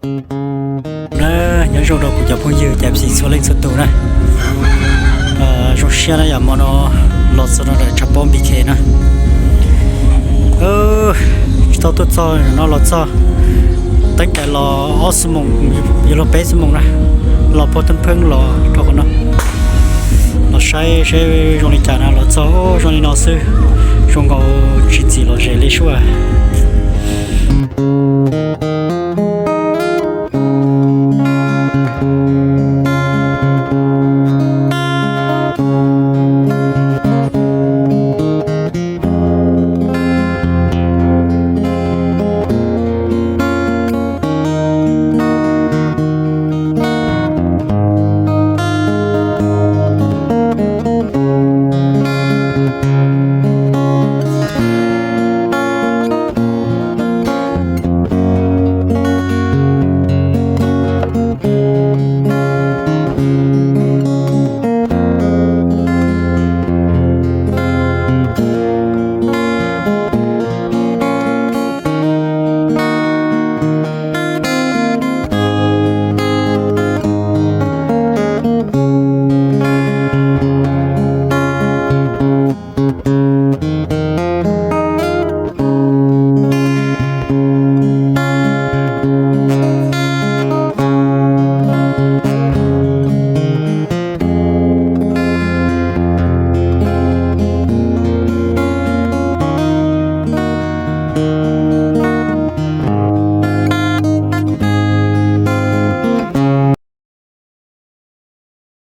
Na, nyob zoo rau kuv cov phooj ywg cov F C txhua leej txhua tus na. Zoo siab na yom, hmo no los txog rau nram tshav pob B K na. Tsis tau tuaj txog no los txog, teeb cai los ob xuab moos, yuav luag peb xuab moos na, los puag Thoob Pheeb los rau qhov no, los saib seb zoo li cas na, los txog zoo li no xwb, zoo nkaus tsis txim lom zem li sub.